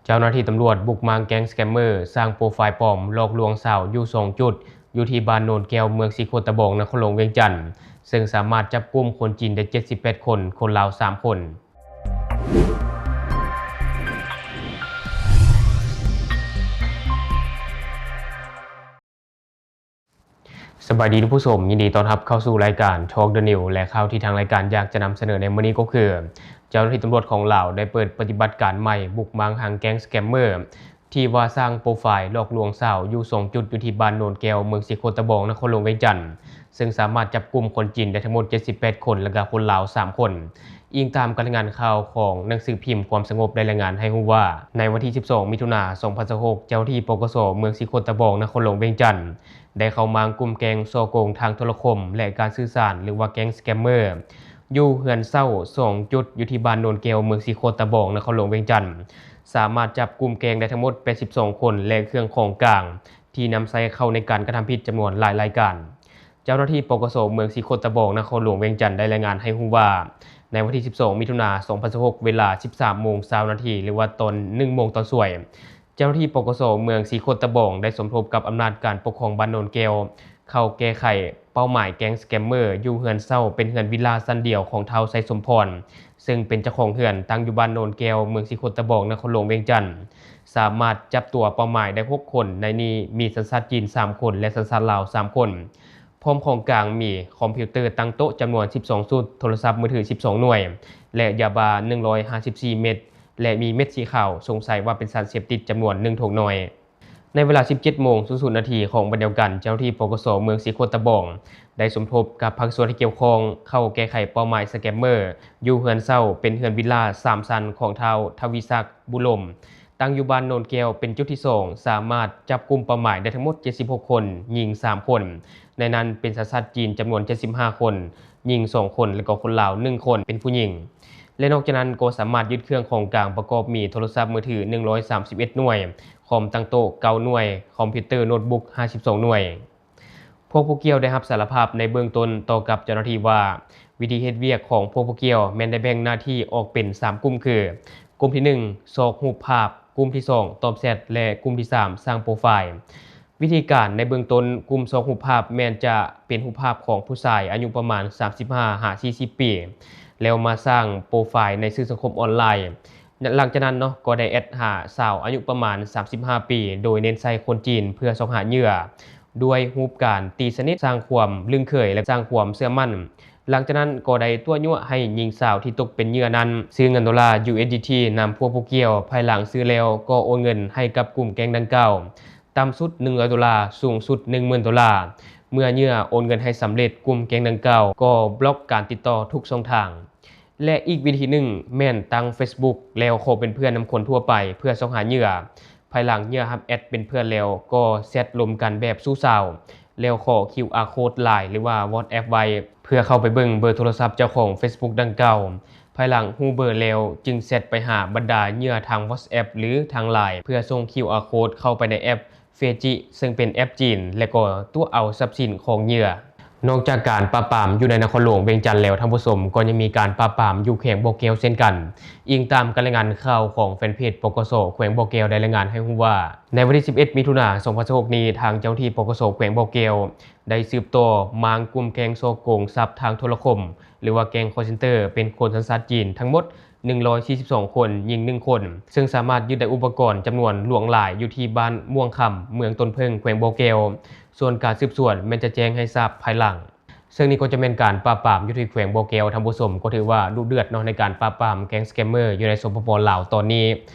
ເຈົ້າໜ້າທີ່ຕຳຫຼວດບຸກມ້າງແກ້ງສະແກມເມີ ສ້າງໂປຣໄຟລ໌ປອມ ຫຼອກລວງສາວຢູ່ສອງຈຸດ ຢູ່ທີ່ບ້ານໂນນແກ້ວ ເມືອງສີໂຄດຕະບອງ ນະຄອນຫຼວງວຽງຈັນ ເຊິ່ງສາມາດຈັບກຸມຄົນຈີນໄດ້ເຈັດສິບແປດຄົນ, ຄົນລາວສາມຄົນ. ສະບາຍດີທ່ານຜູ້ຊົມ, ຍິນດີຕ້ອນຮັບເຂົ້າສູ່ລາຍການ Talk the News ແລະ ຂ່າວທີ່ທາງລາຍການຢາກຈະນຳສະເໜີໃນມື້ນີ້ກໍຄື ເຈົ້າໜ້າທີ່ຕຳຫຼວດຂອງລາວໄດ້ເປີດປະຕິບັດການໃໝ່ ບຸກມ້າງຫາງແກ້ງສະແກມເມີ ທີ່ວ່າສ້າງໂປຣໄຟລ໌ຫຼອກລວງສາວຢູ່ສອງຈຸດ ຢູ່ທີ່ບ້ານໂນນແກ້ວ ເມືອງສີໂຄດຕະບອງ ນະຄອນຫຼວງວຽງຈັນ ເຊິ່ງສາມາດຈັບກຸມຄົນຈີນໄດ້ທັງໝົດເຈັດສິບແປດຄົນ ແລະ ກະຄົນລາວສາມຄົນ. ອີງຕາມການລາຍງານຂ່າວຂອງໜັງສືພິມຄວາມສະຫງົບ ໄດ້ລາຍງານໃຫ້ຮູ້ວ່າ ໃນວັນທີສິບສອງ ມິຖຸນາ ສອງພັນຊາວຫົກ ເຈົ້າໜ້າທີ່ ປກສ ເມືອງສີໂຄດຕະບອງ ນະຄອນຫຼວງວຽງຈັນ ໄດ້ເຂົ້າມ້າງກຸ່ມແກ້ງສໍ້ໂກງທາງໂທລະຄົມ ແລະ ການສື່ສານ ຫຼືວ່າແກ້ງສະແກມເມີ ຢູ່ເຮືອນເຊົ່າສອງຈຸດ ຢູ່ທີ່ບ້ານໂນນແກ້ວ ເມືອງສີໂຄດຕະບອງ ນະຄອນຫຼວງວຽງຈັນ ສາມາດຈັບກຸ່ມແກ້ງໄດ້ທັງໝົດແປດສິບສອງຄົນ ແລະ ເຄື່ອງຂອງກາງທີ່ນຳໃຊ້ເຂົ້າໃນການກະທຳຜິດຈຳນວນຫຼາຍລາຍການ. ເຈົ້າໜ້າທີ່ ປກສ ເມືອງສີໂຄດຕະບອງ ນະຄອນຫຼວງວຽງຈັນ ໄດ້ລາຍງານໃຫ້ຮູ້ວ່າ ໃນວັນທີສິບສອງ ມິຖຸນາ ສອງພັນຊາວຫົກ ເວລາສິບສາມໂມງຊາວນາທີ ຫຼືວ່າຕອນໜຶ່ງໂມງຕອນສວຍ ເຈົ້າໜ້າທີ່ ປກສ ເມືອງສີໂຄດຕະບອງ ໄດ້ສົມທົບກັບອຳນາດການປົກຄອງບ້ານໂນນແກ້ວ ເຂົ້າແກ້ໄຂເປົ້າໝາຍແກ້ງສະແກມເມີ ຢູ່ເຮືອນເຊົ່າເປັນເຮືອນວິລາຊັ້ນດຽວຂອງທ້າວ ໄຊສົມພອນ ເຊິ່ງເປັນເຈົ້າຂອງເຮືອນ ຕັ້ງຢູ່ບ້ານໂນນແກ້ວ ເມືອງສີໂຄດຕະບອງ ນະຄອນຫຼວງວຽງຈັນ ສາມາດຈັບຕົວເປົ້າໝາຍໄດ້ຫົກຄົນ, ໃນນີ້ມີສັນຊາດຈີນສາມຄົນ ແລະ ສັນຊາດລາວສາມຄົນ. ພ້ອມຂອງກາງມີຄອມພິວເຕີຕັ້ງໂຕະຈຳນວນສິບສອງຊຸດ, ໂທລະສັບມືຖືສິບສອງໜ່ວຍ ແລະ ຢາບ້າໜຶ່ງຮ້ອຍຫ້າສິບສີ່ເມັດ ແລະ ມີເມັດສີຂາວສົງໄສວ່າເປັນສານເສບຕິດຈຳນວນໜຶ່ງຖົງນ້ອຍ. ໃນເວລາສິບເຈັດໂມງສູນນາທີຂອງວັນດຽວກັນ, ເຈົ້າໜ້າທີ່ ປກສ ເມືອງສີໂຄດຕະບອງ ໄດ້ສົມທົບກັບພາກສ່ວນທີ່ກ່ຽວຂ້ອງ ເຂົ້າແກ້ໄຂເປົ້າໝາຍສະແກມເມີ ຢູ່ເຮືອນເຊົ່າເປັນເຮືອນວິລາສາມຊັ້ນຂອງທ້າວ ທະວີສັກ ບຸລົມ ຕັ້ງຢູ່ບ້ານໂນນແກ້ວ ເປັນຈຸດທີສອງ ສາມາດຈັບກຸມເປົ້າໝາຍໄດ້ທັງໝົດເຈັດສິບຫົກຄົນ, ຍິງສາມຄົນ, ໃນນັ້ນເປັນສັນຊາດຈີນຈຳນວນເຈັດສິບຫ້າຄົນ, ຍິງສອງຄົນ ແລະ ກໍຄົນລາວໜຶ່ງຄົນ ເປັນຜູ້ຍິງ ແລະ ນອກຈາກນັ້ນກໍສາມາດຍຶດເຄື່ອງຂອງກາງປະກອບມີໂທລະສັບມືຖືໜຶ່ງຮ້ອຍສາມສິບເອັດໜ່ວຍ, ຄອມຕັ້ງໂຕະເກົ້າໜ່ວຍ, ຄອມພິວເຕີໂນ້ດບຸກຫ້າສິບສອງໜ່ວຍ. ພວກຜູ້ກ່ຽວໄດ້ຮັບສາລະພາບໃນເບື້ອງຕົ້ນຕໍ່ກັບເຈົ້າໜ້າທີ່ວ່າ ວິທີເຮັດວຽກຂອງພວກຜູ້ກ່ຽວແມ່ນໄດ້ແບ່ງໜ້າທີ່ອອກເປັນສາມກຸ່ມຄື ກຸ່ມທີໜຶ່ງ ຊອກຮູບພາບ, ກຸ່ມທີສອງ ຕອບແຊັດ ແລະ ກຸ່ມທີສາມ ສ້າງໂປຣໄຟລ໌. ວິທີການໃນເບື້ອງຕົ້ນ, ກຸ່ມຊອກຮູບພາບແມ່ນຈະເປັນຮູບພາບຂອງຜູ້ຊາຍອາຍຸປະມານສາມສິບຫ້າຫາສີ່ສິບປີ ແລ້ວມາສ້າງໂປຣໄຟລ໌ໃນສື່ສັງຄົມອອນລາຍ. ຫຼັງຈາກນັ້ນເນາະ ກໍໄດ້ແອັດຫາສາວອາຍຸປະມານສາມສິບຫ້າປີ ໂດຍເນັ້ນໃສ່ຄົນຈີນເພື່ອຊອກຫາເຫຍື່ອ ດ້ວຍຮູບການຕີສະໜິດ, ສ້າງຄວາມລຶ້ງເຄີຍ ແລະ ສ້າງຄວາມເຊື່ອໝັ້ນ. ຫຼັງຈາກນັ້ນກໍໄດ້ຕົວະຍົວະໃຫ້ຍິງສາວທີ່ຕົກເປັນເຫຍື່ອນັ້ນ ຊື້ເງິນໂດລາ USDT ນຳພວກຜູ້ກ່ຽວ, ພາຍຫຼັງຊື້ແລ້ວກໍໂອນເງິນໃຫ້ກັບກຸ່ມແກ້ງດັ່ງກ່າວ ຕ່ຳສຸດໜຶ່ງຮ້ອຍໂດລາ, ສູງສຸດໜຶ່ງໝື່ນໂດລາ. ເມື່ອເຫຍື່ອໂອນເງິນໃຫ້ສຳເລັດ, ກຸ່ມແກ້ງດັ່ງກ່າວກໍບລັອກການຕິດຕໍ່ທຸກຊ່ອງທາງ. ແລະ ອີກວິທີໜຶ່ງແມ່ນຕັ້ງ Facebook ແລ້ວຂໍເປັນເພື່ອນນຳຄົນທົ່ວໄປເພື່ອຊອກຫາເຫຍື່ອ. ພາຍຫຼັງເຫຍື່ອຮັບແອັດເປັນເພື່ອນແລ້ວ ກໍແຊັດລົມກັນແບບຊູ້ສາວ ແລ້ວຂໍ QR code Line ຫຼືວ່າ WhatsApp ໄວ້ ເພື່ອເຂົ້າໄປເບິ່ງເບີໂທລະສັບເຈົ້າຂອງ Facebook ດັ່ງກ່າວ. ພາຍຫຼັງຮູ້ເບີແລ້ວ ຈຶ່ງແຊັດໄປຫາບັນດາເຫຍື່ອທາງ WhatsApp ຫຼື ທາງ Line ເພື່ອສົ່ງ QR code ເຂົ້າໄປໃນແອັບ ເຟຈິ ເຊິ່ງເປັນແອັບຈີນ ແລະ ກໍຕົວະເອົາຊັບສິນຂອງເຫຍື່ອ. ນອກຈາກການປາບປາມຢູ່ໃນນະຄອນຫຼວງວຽງຈັນແລ້ວ, ທ່ານຜູ້ຊົມ, ກໍຍັງມີການປາບປາມຢູ່ແຂວງບໍ່ແກ້ວເຊັ່ນກັນ. ອີງຕາມການລາຍງານຂ່າວຂອງແຟນເພຈ ປກສ ແຂວງບໍ່ແກ້ວ ໄດ້ລາຍງານໃຫ້ຮູ້ວ່າ ໃນວັນທີສິບເອັດ ມິຖຸນາ ສອງພັນຊາວຫົກນີ້, ທາງເຈົ້າໜ້າທີ່ ປກສ ແຂວງບໍ່ແກ້ວ ໄດ້ສືບຕໍ່ມ້າງກຸ່ມແກ້ງສໍ້ໂກງຊັບທາງໂທລະຄົມ ຫຼືວ່າແກ້ງ call center ເປັນຄົນສັນຊາດຈີນທັງໝົດ ໜຶ່ງຮ້ອຍສີ່ສິບສອງຄົນ, ຍິງໜຶ່ງຄົນ, ເຊິ່ງສາມາດຍຶດໄດ້ອຸປະກອນຈຳນວນຫຼວງຫຼາຍຢູ່ທີ່ບ້ານມ່ວງຄຳ ເມືອງຕົ້ນເຜິ້ງ ແຂວງບໍ່ແກ້ວ. ສ່ວນການສືບສວນແມ່ນຈະແຈ້ງໃຫ້ຊາບພາຍຫຼັງ. ເຊິ່ງນີ້ກໍຈະແມ່ນການປາບປາມຢູ່ທີ່ແຂວງບໍ່ແກ້ວ. ທ່ານຜູ້ຊົມ, ກໍຖືວ່າດຸເດືອດເນາະ ໃນການປາບປາມແກ້ງສະແກມເມີຢູ່ໃນ ສປປ ລາວ ຕອນນີ້.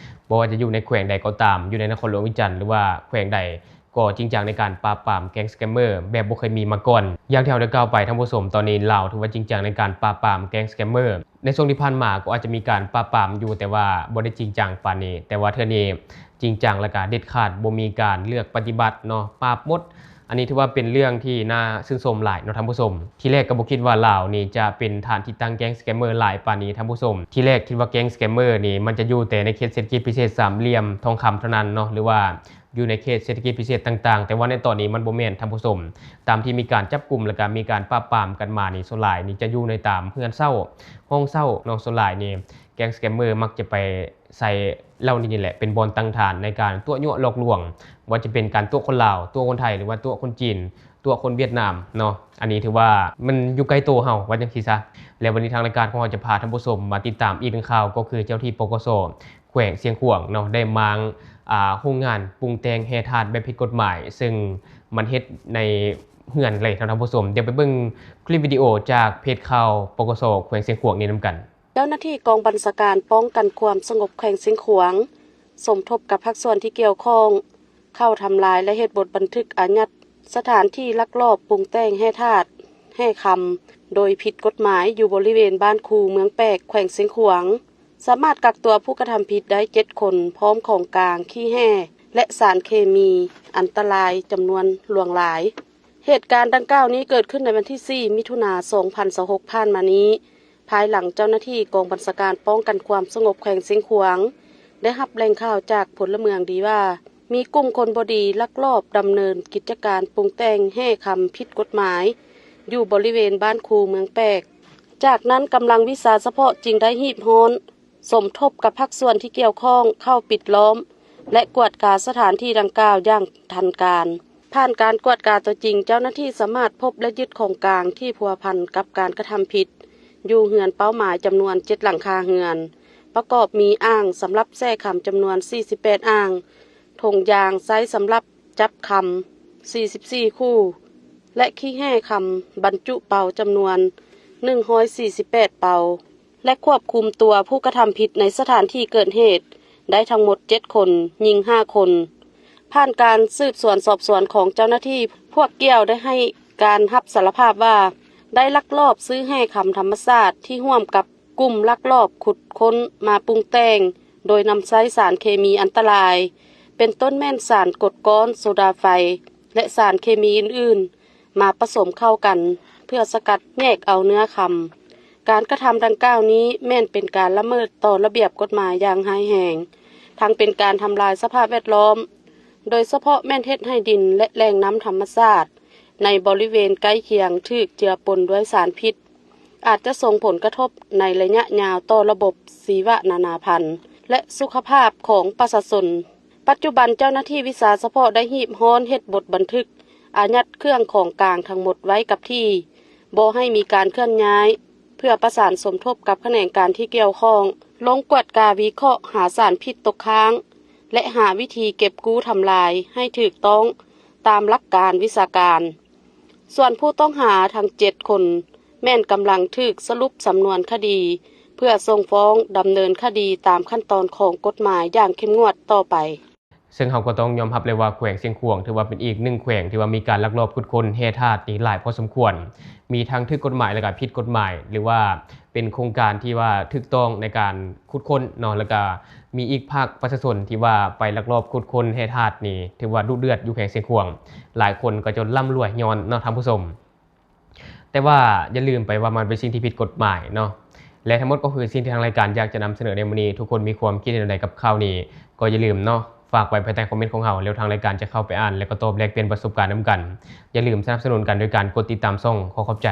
ບໍ່ວ່າຈະຢູ່ໃນແຂວງໃດກໍຕາມ, ຢູ່ໃນນະຄອນຫຼວງວຽງຈັນ ຫຼືວ່າແຂວງໃດ, ກໍຈິງຈັງໃນການປາບປາມແກ້ງສະແກມເມີແບບບໍ່ເຄີຍມີມາກ່ອນ. ຢ່າງທີ່ເຮົາໄດ້ກ່າວໄປ, ທ່ານຜູ້ຊົມ, ຕອນນີ້ລາວຖືວ່າຈິງຈັງໃນການປາບປາມແກ້ງສະແກມເມີ. ໃນຊ່ວງທີ່ຜ່ານມາກໍອາດຈະມີການປາບປາມຢູ່, ແຕ່ວ່າບໍ່ໄດ້ຈິງຈັງປານນີ້. ແຕ່ວ່າເທື່ອນີ້ຈິງຈັງ ແລະ ກະເດັດຂາດ, ບໍ່ມີການເລືອກປະຕິບັດເນາະ, ປາບໝົດ. ອັນນີ້ຖືວ່າເປັນເລື່ອງທີ່ໜ້າຊື່ນຊົມຫຼາຍເນາະ, ທ່ານຜູ້ຊົມ. ທີແລກກໍບໍ່ຄິດວ່າລາວນີ້ຈະເປັນຖານທີ່ຕັ້ງແກ້ງສະແກມເມີຫຼາຍປານນີ້, ທ່ານຜູ້ຊົມ. ທີແລກຄິດວ່າແກ້ງສະແກມເມີນີ້ ມັນຈະຢູ່ແຕ່ໃນເຂດເສດຖະກິດພິເສດສາມຫຼ່ຽມທອງຄຳເທົ່ານັ້ນເນາະ, ຫຼືວ່າ ຢູ່ໃນເຂດເສດຖະກິດພິເສດຕ່າງໆ, ແຕ່ວ່າໃນຕອນນີ້ມັນບໍ່ແມ່ນ, ທ່ານຜູ້ຊົມ. ຕາມທີ່ມີການຈັບກຸມ ແລະ ກະມີການປາບປາມກັນມານີ້, ສ່ວນຫຼາຍນີ້ຈະຢູ່ໃນຕາມເຮືອນເຊົ່າ, ຫ້ອງເຊົ່າເນາະ. ສ່ວນຫຼາຍນີ້ ກງສະແກມເມີມັກຈະໄປໃຊ້ເຫຼົ່ານີ້ນີ້ແຫຼະ ເປັນບ່ອນຕັ້ງຖານໃນການຕົວະຍົວະຫຼອກລວງ, ບໍ່ວ່າຈະເປັນການຕົວະຄົນລາວ, ຕົວະຄົນໄທ ຫຼືວ່າຕົວະຄົນຈີນ, ຕົວະຄົນຫວຽດນາມເນາະ. ອັນນີ້ຖືວ່າມັນຢູ່ໃກ້ໂຕເຮົາ ວ່າຈັ່ງຊີ້ຊະ. ແລະ ວັນນີ້ທາງລາຍການຂອງເຮົາຈະພາທ່ານຜູ້ຊົມມາຕິດຕາມອີກໜຶ່ງຂ່າວ ກໍຄືເຈົ້າໜ້າທີ່ ປກສ ແຂວງຊຽງຂວາງເນາະ ໄດ້ມ້າງ ອ່າ ໂຮງງານປຸງແຕ່ງແຮ່ທາດແບບຜິດກົດໝາຍ ເຊິ່ງມັນເຮັດໃນເຮືອນເລີຍເນາະທ່ານຜູ້ຊົມ. ດຽວໄປເບິ່ງຄລິບວິດີໂອຈາກເພຈຂ່າວ ປກສ ແຂວງຊຽງຂວາງນີ້ນຳກັນ. ເຈົ້າໜ້າທີ່ກອງບັນຊາການປ້ອງກັນຄວາມສະຫງົບແຂວງຊຽງຂວາງ ສົມທົບກັບພາກສ່ວນທີ່ກ່ຽວຂ້ອງ ເຂົ້າທຳລາຍ ແລະ ເຮັດບົດບັນທຶກອາຍັດສະຖານທີ່ລັກລອບປຸງແຕ່ງແຮ່ທາດ ແຮ່ຄຳ ໂດຍຜິດກົດໝາຍ ຢູ່ບໍລິເວນບ້ານຄູ ເມືອງແປກ ແຂວງຊຽງຂວາງ. ສາມາດກັກຕົວຜູ້ກະທຳຜິດໄດ້ເຈັດຄົນ ພ້ອມຂອງກາງ ຂີ້ແຮ່ ແລະ ສານເຄມີອັນຕະລາຍຈຳນວນຫຼວງຫຼາຍ. ເຫດການດັ່ງກ່າວນີ້ເກີດຂຶ້ນໃນວັນທີສີ່ ມິຖຸນາ ສອງພັນຊາວຫົກ ຜ່ານມານີ້ ພາຍຫຼັງເຈົ້າໜ້າທີ່ກອງບັນຊາການປ້ອງກັນຄວາມສະຫງົບແຂວງຊຽງຂວາງ ໄດ້ຮັບແຫຼ່ງຂ່າວຈາກພົນລະເມືອງດີວ່າ ມີກຸ່ມຄົນບໍ່ດີລັກລອບດຳເນີນກິດຈະການປຸງແຕ່ງແຮ່ຄຳຜິດກົດໝາຍ ຢູ່ບໍລິເວນບ້ານຄູ ເມືອງແປກ. ຈາກນັ້ນກຳລັງວິຊາສະເພາະຈຶ່ງໄດ້ຮີບຮ້ອນ ສົມທົບກັບພາກສ່ວນທີ່ກ່ຽວຂ້ອງເຂົ້າປິດລ້ອມ ແລະ ກວດກາສະຖານທີ່ດັ່ງກ່າວຢ່າງທັນການ. ຜ່ານການກວດກາຕົວຈິງ, ເຈົ້າໜ້າທີ່ສາມາດພົບ ແລະ ຍຶດຂອງກາງທີ່ພົວພັນກັບການກະທຳຜິດ ຢູ່ເຮືອນເປົ້າໝາຍຈຳນວນເຈັດຫຼັງຄາເຮືອນ, ປະກອບມີອ່າງສຳລັບແຊ່ຄຳຈຳນວນສີ່ສິບແປດອ່າງ, ຖົງຢາງໃຊ້ສຳລັບຈັບຄຳສີ່ສິບສີ່ຄູ່ ແລະ ຂີ້ແຮ່ຄຳບັນຈຸເປົາຈຳນວນໜຶ່ງຮ້ອຍສີ່ສິບແປດເປົາ. ແລະ ຄວບຄຸມຕົວຜູ້ກະທຳຜິດໃນສະຖານທີ່ເກີດເຫດໄດ້ທັງໝົດເຈັດຄົນ, ຍິງຫ້າຄົນ. ຜ່ານການສືບສວນສອບສວນຂອງເຈົ້າໜ້າທີ່, ພວກກ່ຽວໄດ້ໃຫ້ການຮັບສາລະພາບວ່າ ໄດ້ລັກລອບຊື້ແຮ່ຄຳທຳມະຊາດທີ່ຮ່ວມກັບກຸ່ມລັກລອບຂຸດຄົ້ນມາປຸງແຕ່ງ ໂດຍນຳໃຊ້ສານເຄມີອັນຕະລາຍ ເປັນຕົ້ນແມ່ນສານກົດກ້ອນ, ໂຊດາໄຟ ແລະ ສານເຄມີອື່ນໆ ມາປະສົມເຂົ້າກັນ ເພື່ອສະກັດແຍກເອົາເນື້ອຄຳ. ການກະທຳດັ່ງກ່າວນີ້ແມ່ນເປັນການລະເມີດຕໍ່ລະບຽບກົດໝາຍຢ່າງຮ້າຍແຮງ, ທັງເປັນການທຳລາຍສະພາບແວດລ້ອມ, ໂດຍສະເພາະແມ່ນເຮັດໃຫ້ດິນ ແລະ ແຫຼ່ງນ້ຳທຳມະຊາດໃນບໍລິເວນໃກ້ຄຽງຖືກເຈືອປົນດ້ວຍສານພິດ, ອາດຈະສົ່ງຜົນກະທົບໃນໄລຍະຍາວຕໍ່ລະບົບຊີວະນານາພັນ ແລະ ສຸຂະພາບຂອງປະຊາຊົນ. ປັດຈຸບັນເຈົ້າໜ້າທີ່ວິຊາສະເພາະໄດ້ຮີບຮ້ອນເຮັດບົດບັນທຶກອາຍັດເຄື່ອງຂອງກາງທັງໝົດໄວ້ກັບທີ່, ບໍ່ໃຫ້ມີການເຄື່ອນຍ້າຍ, ເພື່ອປະສານສົມທົບກັບຂະແໜງການທີ່ກ່ຽວຂ້ອງ ລົງກວດກາວິເຄາະຫາສານພິດຕົກຄ້າງ ແລະ ຫາວິທີເກັບກູ້ທຳລາຍໃຫ້ຖືກຕ້ອງຕາມຫຼັກການວິຊາການ. ສ່ວນຜູ້ຕ້ອງຫາທັງເຈັດຄົນ ແມ່ນກຳລັງຖືກສະຫຼຸບສຳນວນຄະດີ ເພື່ອສົ່ງຟ້ອງດຳເນີນຄະດີຕາມຂັ້ນຕອນຂອງກົດໝາຍຢ່າງເຂັ້ມງວດຕໍ່ໄປ. ເຊິ່ງເຮົາກໍຕ້ອງຍອມຮັບເລີຍວ່າ ແຂວງຊຽງຂວາງຖືວ່າເປັນອີກໜຶ່ງແຂວງທີ່ວ່າມີການລັກລອບຂຸດຄົ້ນແຮ່ທາດນີ້ຫຼາຍພໍສົມຄວນ, ມີທັງຖືກກົດໝາຍ ແລະ ກໍຜິດກົດໝາຍ ຫຼືວ່າເປັນໂຄງການທີ່ວ່າຖືກຕ້ອງໃນການຂຸດຄົ້ນເນາະ, ແລ້ວກໍມີອີກພາກປະຊາຊົນທີ່ວ່າໄປລັກລອບຂຸດຄົ້ນແຮ່ທາດນີ້ ຖືວ່າດຸເດືອດຢູ່ແຂວງຊຽງຂວາງ, ຫຼາຍຄົນກໍຈົນລ່ຳລວຍຍ້ອນເນາະທ່ານຜູ້ຊົມ. ແຕ່ວ່າຢ່າລືມໄປວ່າມັນເປັນສິ່ງທີ່ຜິດກົດໝາຍເນາະ. ແລະ ທັງໝົດກໍຄືສິ່ງທີ່ທາງລາຍການຢາກຈະນຳສະເໜີໃນມື້ນີ້. ທຸກຄົນມີຄວາມຄິດເຫັນແນວໃດກັບຂ່າວນີ້ ກໍຢ່າລືມເນາະ ຝາກໄວ້ພາຍໃຕ້ຄອມເມັນຂອງເຮົາ, ແລ້ວທາງລາຍການຈະເຂົ້າໄປອ່ານ ແລ້ວກໍຕອບແລກປ່ຽນປະສົບການນຳກັນ. ຢ່າລືມສະໜັບສະໜູນກັນໂດຍການກົດຕິດຕາມຊ່ອງ. ຂໍຂອບໃຈ.